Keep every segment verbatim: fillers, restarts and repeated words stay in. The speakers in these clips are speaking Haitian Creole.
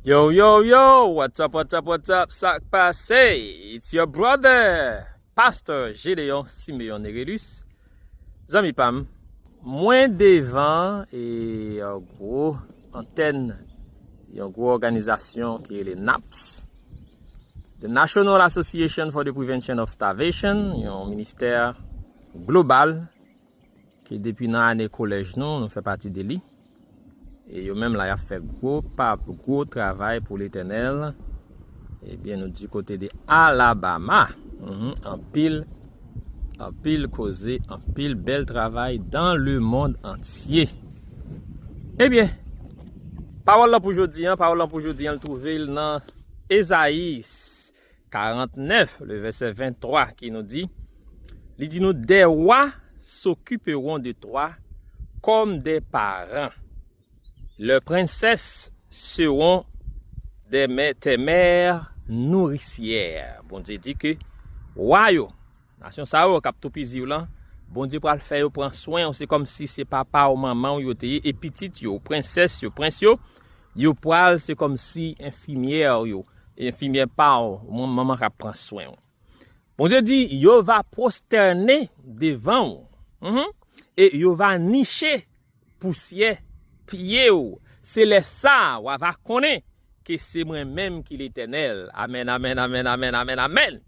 Yo, yo, yo, what's up, what's up, what's up, sa k pase? It's your brother, Pastor Gédéon Siméon Nerilus. Zanmi pa m, mwen devan e yon gwo antèn, yon gwo òganizasyon ki rele NAPS, The National Association for the Prevention of Starvation, yon ministè global ke depi nan ane kolèj nou, nou fè pati de li. E yo menm la, y ap fè gwo pa, gwo travay pou Letènèl. Ebyen, nou di kote de Alabama. Mhm, anpil, anpil koze, anpil bèl travay dans le monde entier. Ebyen, pawòl lan pou jodi an, pawòl lan pou jodi an, l twouve l nan Ezayi karantnèf, le vèsè venntwa, ki nou di, li di nou, des rois s'occuperont de toi comme des parents. Leurs princesses seront des mè-, tes mères nourricières. Bondye di ke wa yo, nasyon sa yo k ap toupizi w lan, Bondye pral fè yo pran swen w. Se kòmsi se papa w, manman w yo te ye, e pitit yo, prensès yo, prens yo, yo pral, se kòmsi enfimyè yo, enfimyè pa w, manman k ap pran swen w. Bondye di, yo va pwostène devan w, mhm, e yo va niche pousyè pye w. Se lè sa a, w a va konnen ke se mwen menm ki Letènèl. Amèn, amèn, amèn, amèn, amèn, amèn.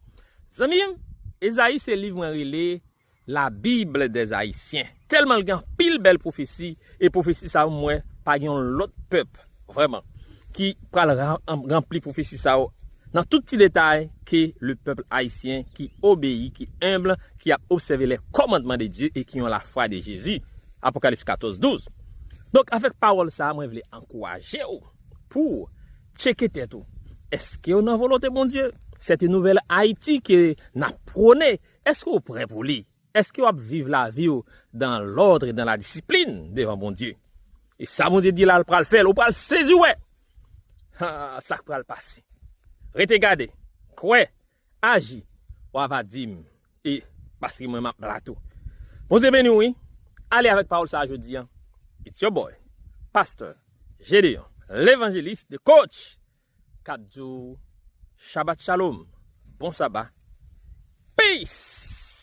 Zanmi m, Ezayi se liv mwen rele La Bible des Haïtiens. Tèlman l gen anpil bèl pwofesi, e pwofesi sa yo, m wè pa gen yon lòt pèp, vrèman, ki pral ra-, ranpli pwofesi sa yo nan tout ti detay ke le pèp ayisyen ki obeyi, ki enb, ki ap obsève les commandements de Dieu e ki yon lafwa de Jezi. Apokalips katòz douz. Donk, avèk pawòl sa a, mwen vle ankouraje w pou w tcheke tèt ou. Èske w nan volonte Bondye? Sète nouvèl Ayiti ke n ap pwone, èske w prè pou li? Èske w ap viv lavi w dans l'ordre et dans la discipline devan Bondye? E sa Bondye di la, l pral fè l, ou pral sezi wè. Ha, sa k pral pase. Rete gade, kwè, aji, w ava di m, e paske mwen m ap la tou. Bondye beni w, wi. Ale avèk pawòl sa a jodi an. It's your boy, Pastor Gédéon, l'évangéliste, the coach, k ap di w Shabbat Shalom, bon saba, peace!